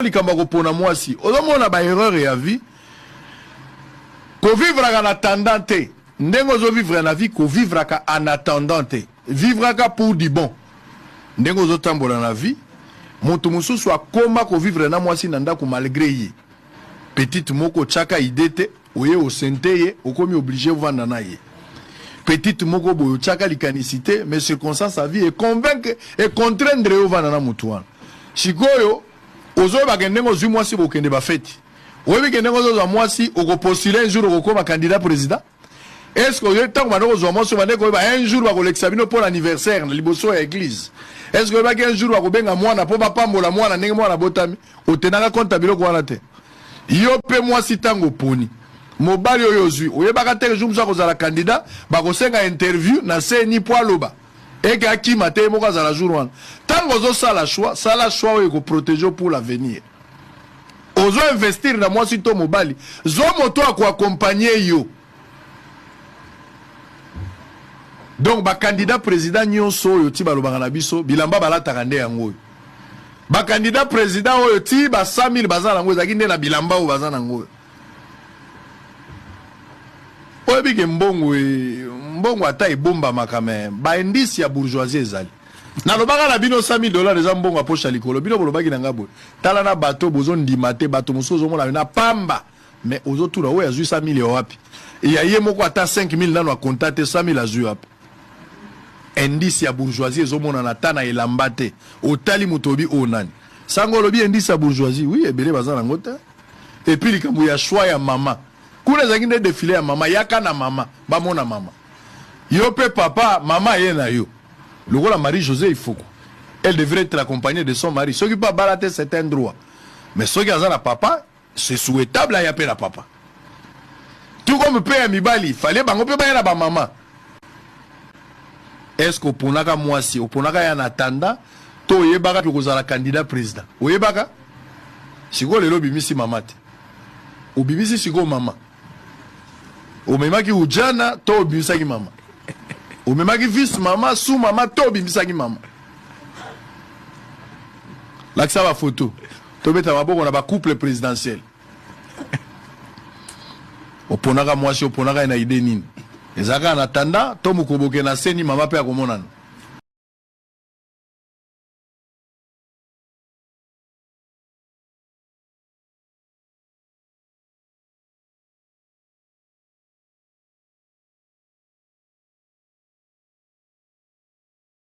Likambo ya kopona mwasi, ozomona ba erreur ya vie. Kovivraka na attendant te. Ndenge ozovivre na vie, kovivraka en attendant te, vivraka pour du bon. Ndenge ozotambola na vie, moto mosusu akoma kovivre na mwasi na ndako malgré ye. Petite moko otiaka idée te, oye osente ye, okomi obligé ovanda na ye. Petite moko boye otiaka likanisi te, mais circonstance ya vie econvaincre, econtraindre yo ovanda na motu wana. Sikoyo ozoyebaka ndenge ozwi mwasi, bokende bafeti, oyebi ke ndenge ozozwa mwasi, okopostule un jour, okokoma candidat président. Est ce que oyebi ntango bande kozwa mwasi, bande koyeba un jour bakolekisa bino mpo na anniversaire na liboso ya église? Est ce que oyebaki un jour bakobenga mwana mpo bapambola mwana ndenge mwana abotami? Otenaka compte ya biloko wana te. Yo mpe mwasi, ntango oponi mobali oyo ozwi, oyebaka te jour mosusu akozala candidat, bakosenga interview na seni mpo aloba eke akima te, ye moko azala jour wana. Ntango ozosala choix, sala choix oyo ekoprotéger pour l'avenir. Ozo investir na mwasi to mobali, zwa moto akoaccompagner yo. Donc bacandidat président nyonso oyo ti balobaka na biso, bilamba balataka nde yango oyo. Bacandidat président oyo ti ba 100 000 baza nango, ezalaki nde na bilamba oyo baza nango oyo. Oyebi ke mbongo mbongo ata ebombamaka, me baindice ya bourgeoisie ezali. Nalobaka na bino, 100 000 $ eza mbongo ya poche ya likolo. Bino bolobaki na nga boye: tala na bato bozondima te. Bato mosusu ozomona na pamba, mais ozotuna oyo azwi 100 000 ya wapi? Ya ye moko ata 5 000 nano akonta te, 100 000 azwi wapi? Indice ya bourgeoisie ezomonana ata na elamba te. Otali moto, obi oyo nani? Sango olobi indice ya bourgeoisie, oui, ebele baza nango te. Et puis likambo ya choix ya mama kuna ezalaki nde défilé ya mama. Yaka na mama, bamona mama. Yo mpe papa, mama ye na yo lokola Marie José Ifoko, elle devrait être accompagnée de son mari. Soki mpe abala te, c'est un droit, mais soki aza na papa, c'est souhaitable aya mpe na papa. Tout comme mpe ya mibali, fallait bango mpe baya na bamama. Est ce que oponaka mwasi, oponaka ya na tanda to oyebaka mpe kozala candidat président? Oyebaka. Sikoyo lelo obimisi mama te, obimisi sikoyo mama. Omemaki ujana to obimisaki mama? Omemaki vice mama, su mama to obimisaki mama? Lakisa bafoto, tobeta maboko na bacouple présidentiel. Oponaka mwasi, oponaka ye na idée nini? Ezalaka na tanda to mokoboke na seni, mama mpe akomonana.